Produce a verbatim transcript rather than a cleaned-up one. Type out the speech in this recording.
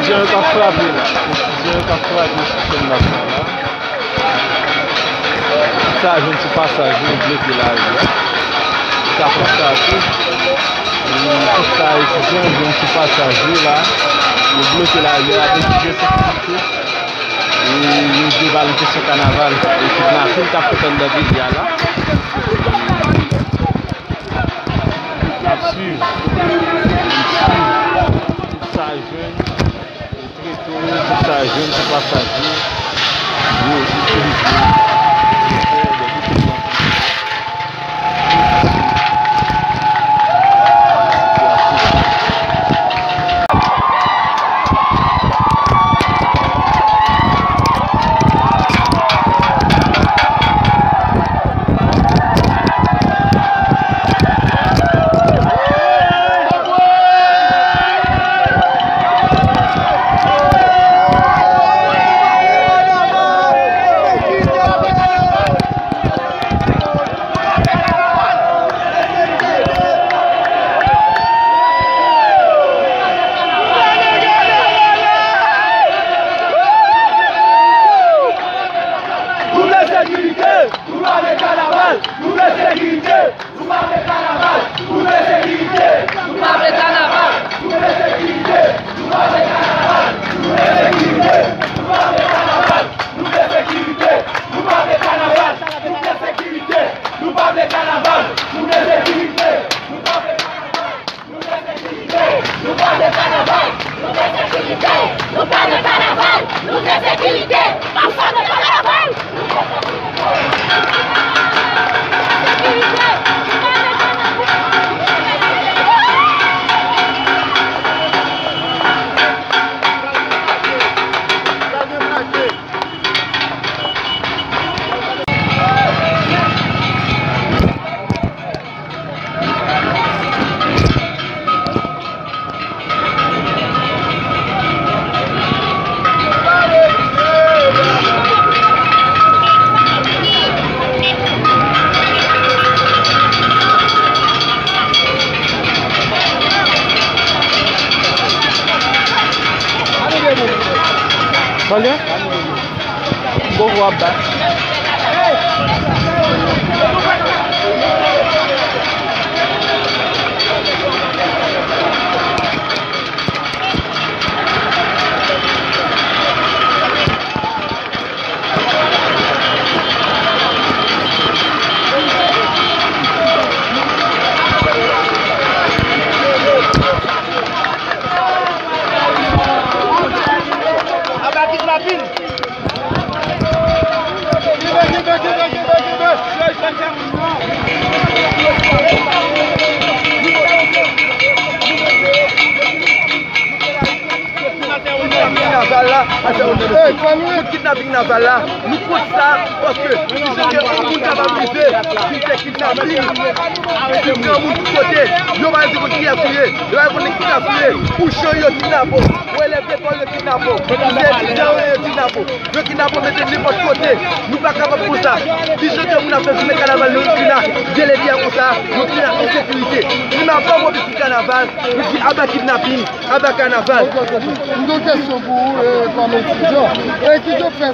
Etidyan yo k ap frape la. Etidyan yo k ap frape sou Channmas la. Sa jwenn sou pasaj yo bloke lari a. Sa konstate. Tout sa etidyan jwenn sou pasaj yo la. Yo bloke lari a avèk dife sekirite. E yo di yo pa nan kesyon kanaval. E kidnapin k ap fèt anndan peyi a la. N ap swiv. N ap swiv. Tout sa jwenn. Treto, tout sa jwenn, tout pasaje. Yo itilize. Nou vle sekirite, nou pa vle kanaval, nou vle sekirite. Nou pa vle kanaval, nou vle sekirite. Nou pa vle kanaval, nou vle sekirite. Nou pa vle kanaval, nou vle sekirite. Nou pa vle kanaval, nou vle sekirite. Nou pa vle kanaval, nou vle sekirite. Nou pa vle kanaval, nou vle sekirite. Nou pa vle kanaval. Nou vle sekirite, nou pa vle kanaval. Nou vle sekirite, nou pa vle kanaval. Nou vle sekirite, nou pa vle kanaval. Nou vle sekirite, nou pa vle kanaval. Nou vle sekirite, nou pa vle kanaval. Salye. Bon, w ap bat. Aba kidnapin! Kidnaping Naval la, atè, on, tout kidnaping Naval la, nou kont sa, paske si se te yon moun kapab rive, vin fè kidnaping, se granmoun tout kote, yo pa rekonèt kiyès ou ye, yo pa rekonèt kiyès ou ye, ou chan yo kidnape w, ou elèv lekòl yo kidnape w, ou se etidyan yo kidnape w. Yo kidnape w mete nenpòt kote. Nou pa kapab konsa. Ki jan de moun ap fè jounen kanaval nou vin la, genlè di a konsa, nou vin la ensekirite. Li m ap ban mwen pitit kanaval, nou di aba kidnapin, aba kanaval. M gen yon kesyon pou ou, e, kòm etidyan. E ki jan w fè